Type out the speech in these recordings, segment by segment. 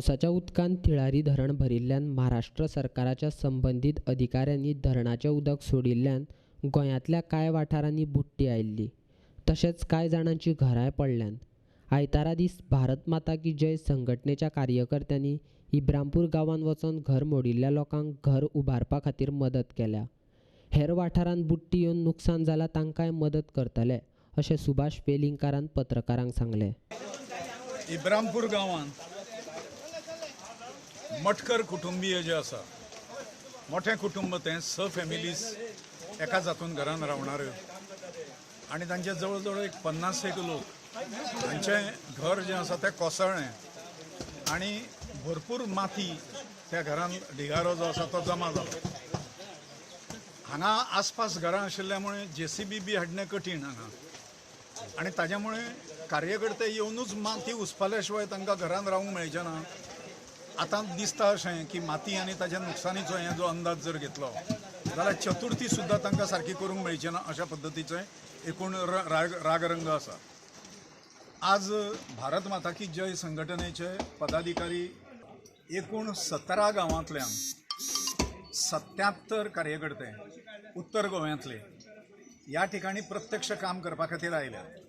पावसाच्या उदकान तिळारी धरण भरिल्ल्यान महाराष्ट्र सरकाराच्या संबंदीत अधिकाऱ्यांनी धरणाचें उदक सोडिल्ल्यान गोंयांतल्या कांय वाठारांनी बुडटी आयिल्ली. तशेंच कांय जाणांची घरांय पडल्यान. आयतारा दीस भारत माता की जय संघटनेच्या कार्यकर्त्यांनी इब्रामपूर गांवांत वचून घर मोडिल्ल्या लोकांक घर उबारपा खातीर मदत केल्या. हेर वाठारांत बुडटी येवन नुकसान जालां तांकांय मदत करतले अशें सुभाष वेलिंगकारान पत्रकारांक सांगलें. इब्रामपूर गांवांत मटकर कुटुंबीय जे आसा, मोठें कुटुंब तें, 6 फॅमिलीज एका जातून घरान रावणाऱ्यो आनी तांचे जवळ जवळ एक 50 एक लोक, तांचें घर जें आसा तें कोसळ्ळें आनी भरपूर माती त्या घरान ढिगारो जो आसा तो जमा जालो. हांगा आसपास घरां आशिल्ल्या मुळे जेसीबी बी हाडणें कठीण हांगा आनी ताज्या मुळे कार्यकर्ते येवनूच माती उसपाल्या शिवाय तांकां घरान रावंक मेळचें ना. आतां दिसता अशें की माती आनी ताच्या नुकसानीचो हें जो अंदाज जर घेतलो जाल्यार चतुर्थी सुद्दां तांकां सारकी करूंक मेळची ना अशा पद्दतीचें एकूण रागरंग आसा. आज भारत माता की जय संघटनेचे पदाधिकारी एकूण 17 गांवांतल्यान 77 कार्यकर्ते उत्तर गोव्यांतले ह्या ठिकाणी प्रत्यक्ष काम करपा खातीर आयल्यात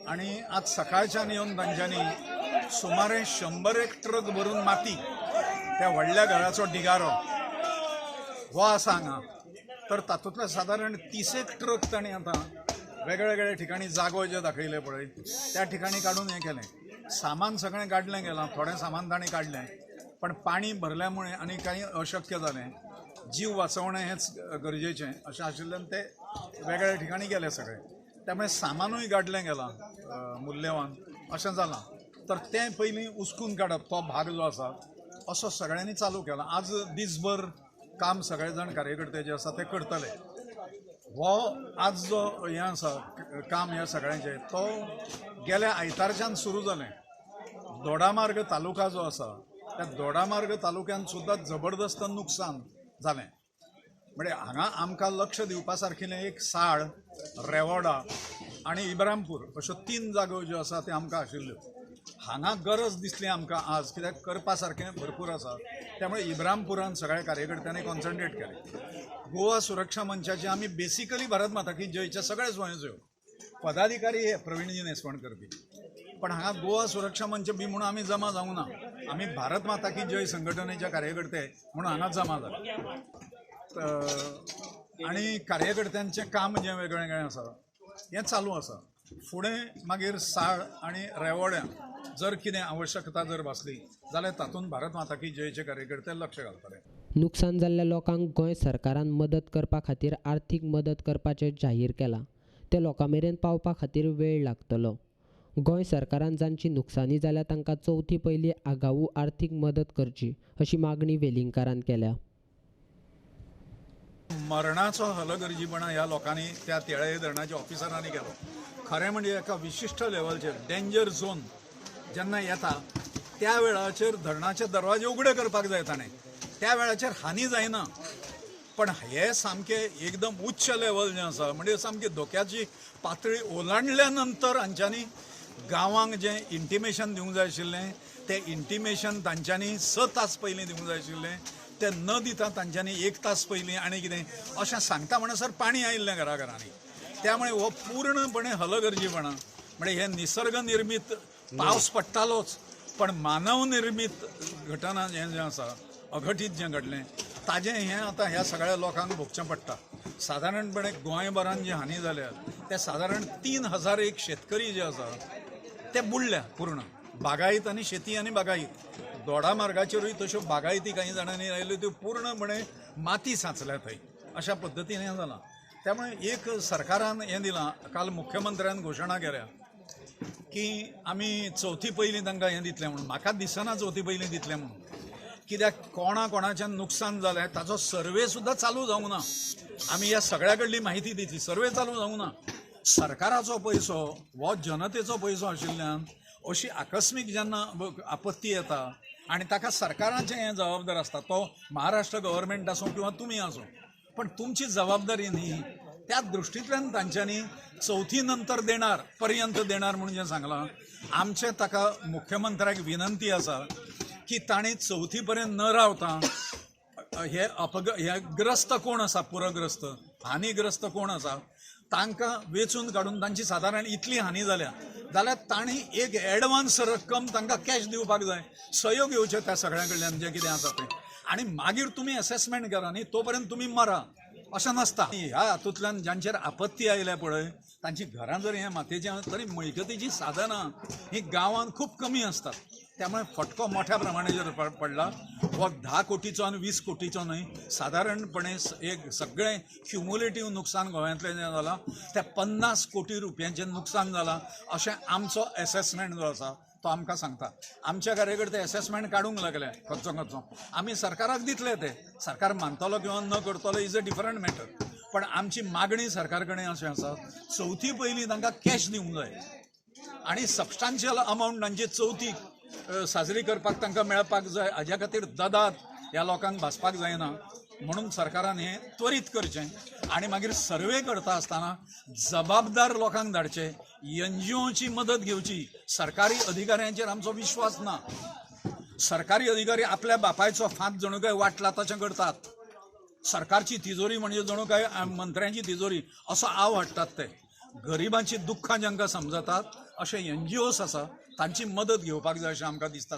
आनी आज सकाळच्यान येवन तांच्यांनी सुमारे 100 ट्रक भरून माती त्या व्हडल्या घराचो ढिगारो हो आसा हांगा, तर तातूंतले सादारण 30 ट्रक तांणी आतां वेगळ्या ठिकाणी जागो जे दाखयले पळय त्या ठिकाणी काडून हें केलें. सामान सगळें काडलें गेलां, थोडें सामान तांणी काडलें, पण पाणी भरल्या मुळे आनी कांय अशक्य जालें. जीव वाचवणें हेंच गरजेचें अशें आशिल्ल्यान ते वेगळ्या ठिकाणी गेले सगळे, त्यामुळे सामानूय गाडलें गेलां मुल्यवान अशें जालां. तर तें पयलीं उस्कून काडप तो भाग जो आसा असो सगळ्यांनी चालू केला. आज दिसभर काम सगळे जाण कार्यकर्ते जे आसा ते करतले. हो आज जो हें आसा काम ह्या सगळ्यांचें तो गेल्या आयतारच्यान सुरू जालें. दोडामार्ग तालुका जो आसा त्या दोडामार्ग तालुक्यान सुद्दां जबरदस्त नुकसान जालें. म्हणजे हांगा आमकां लक्ष दिवपा सारकिलें एक साळ, रेवोडा आनी इब्रामपूर अश्यो 3 जागो ज्यो आसा त्यो आमकां आशिल्ल्यो. हांगा गरज दिसली आमकां आज, कित्याक करपा सारकें भरपूर आसा, त्यामुळे इब्रामपुरान सगळ्या कार्यकर्त्यांनी कॉन्सन्ट्रेट केलें. गोवा सुरक्षा मंचाचे आमी बेसिकली भारत माता की जयचे सगळे स्वयंसेवक पदाधिकारी हे प्रवीणजी नेसवणकर बी, पण हांगा गोवा सुरक्षा मंच बी म्हणून आमी जमा जावंक ना, आमी भारत माता की जय संघटनेचे कार्यकर्ते म्हणून हांगा जमा जाले. आनी कार्यकर्त्यांचें काम जें वेगळें वेगळें आसा हें चालू आसा. फुडें मागीर साळ आनी रेवोड्यां जर कितें आवश्यकता जर भासली जाल्यार तातूंत भारत माता की जयचे कार्यकर्ते लक्ष घालतले. नुकसान जाल्ल्या लोकांक गोंय सरकारान मदत करपा खातीर आर्थीक मदत करपाचें जाहीर केलां. ते लोकां मेरेन पावपा खातीर वेळ लागतलो. गोंय सरकारान जांची नुकसानी जाल्या तांकां चवथी पयलीं आगाऊ आर्थीक मदत करची अशी मागणी वेलिंगकारान केल्या. मरणाचो हलगर्जीपणा ह्या लोकांनी त्या तेळाई धरणाच्या ऑफिसरांनी केलो. खरें म्हणजे एका विशिश्ट लेवलचेर डेंजर झोन जेन्ना येता त्या वेळाचेर धरणाचे दरवाजे उगडे करपाक जाय ताणें, त्या वेळाचेर हानी जायना. पण हे सामकें एकदम उच्च लेवल जें आसा म्हणजे सामकी धोक्याची पातळी ओलांडल्या नंतर हांच्यांनी गांवांक जें इंटिमेशन दिवंक जाय आशिल्लें तें इंटिमेशन तांच्यांनी 6 तास पयलीं दिवंक जाय आशिल्लें, तें न दिता तांच्यांनी 1 तास पयलीं आनी कितें अशें सांगता म्हणसर पाणी आयिल्लें घराघरांनी. त्यामुळे हो पूर्णपणे हलगर्जीपणा म्हणजे हे निसर्ग निर्मीत पावस पडटालोच, पण मानव निर्मीत घटना जें जें आसा अघटीत जें घडलें ताजें हें आतां ह्या सगळ्या लोकांक भोगचें पडटा. सादारणपणे गोंयभरान जी हानी जाल्या ते सादारण 3000 एक शेतकरी जे आसा ते बुडल्या पूर्ण, बागायत आनी शेती आनी बागायत. दोडामार्गाचेरूय तश्यो बागायती काही जाणांनी लायल्यो त्यो पूर्णपणे माती सांचल्या थंय, अशा पद्दतीन हें जालां. त्यामुळे एक सरकारान हें दिलां, काल मुख्यमंत्र्यान घोशणा केल्या की आमी चवथी पयलीं तांकां हें दितलें म्हणून. म्हाका दिसना चवथी पयलीं दितलें म्हणून, कित्याक कोणा कोणाच्यान नुकसान जालें ताचो सर्वे सुद्दां चालू जावंक ना. आमी ह्या सगळ्या कडली माहिती दितली, सर्वे चालू जावंक ना. सरकाराचो पयसो हो जनतेचो पयसो आशिल्ल्यान अशी आकस्मीक जेन्ना आपत्ती येता आनी ताका सरकाराचें हें जबाबदार आसता, तो महाराष्ट्र गव्हर्मेंट आसूं किंवा तुमी आसूं, पण तुमची जबाबदारी न्ही. त्या दृश्टींतल्यान तांच्यांनी चवथी नंतर देणार पर्यंत देणार म्हणून जें सांगलां, आमचें ताका मुख्यमंत्र्याक विनंती आसा की तांणी चवथी पर्यंत न रावता हे हे ग्रस्त कोण आसा, पुरग्रस्त हानीग्रस्त कोण आसा तांकां वेंचून काडून तांची सादारण इतली हानी जाल्या जाल्यार तांणी एक एडवान्स रक्कम तांकां कॅश दिवपाक जाय, सहयोग घेवचे त्या सगळ्यां कडल्यान जें कितें आसा तें, आनी मागीर तुमी एसेसमेंट करा न्ही, तो पर्यंत तुमी मरा अशें नासता. ह्या हातूंतल्यान जांचेर आपत्ती आयल्या पळय तांची घरां जर हें मातयेचीं तरी मिळकतीचीं साधनां ही गांवांत खूब कमी आसतात, त्यामुळे फटको मोठ्या प्रमाणाचेर पडला. हो 10 कोटीचो आनी 20 कोटीचो न्हय, सादारणपणे एक सगळें क्युमुलेटीव नुकसान गोंयांतलें जें जालां त्या 50 कोटी रुपयांचें नुकसान जालां अशें आमचो एसेसमेंट जो आसा तो आमकां सांगता. आमच्या कार्यकर्ते एसेसमेंट काडूंक लागले खंयचो खंयचो, आमी सरकाराक दितले ते, सरकार मानतलो किंवा न करतलो is a different matter, पण आमची मागणी सरकार कडेन अशें आसा चवथी पयलीं तांकां कॅश दिवंक जाय आनी सबस्टान्शियल अमावंट तांची चवथी साजरी करपाक तांकां मेळपाक जाय. हाज्या खातीर ददात ह्या लोकांक भासपाक जायना म्हणून सरकारान हें त्वरीत करचें आनी मागीर सर्वे करता आसतना जबाबदार लोकांक धाडचे, एनजीओची मदत घेवची. सरकारी अधिकाऱ्यांचेर आमचो विश्वास ना, सरकारी अधिकारी आपल्या बापायचो फांत जणू काय वाटला तशें करतात, सरकारची तिजोरी म्हणजे जणू काय मंत्र्यांची तिजोरी असो आव हाडटात ते. गरिबांची दुख्खां जांकां समजतात अशे एनजीओस आसा तांची मदत घेवपाक जाय अशें आमकां दिसता.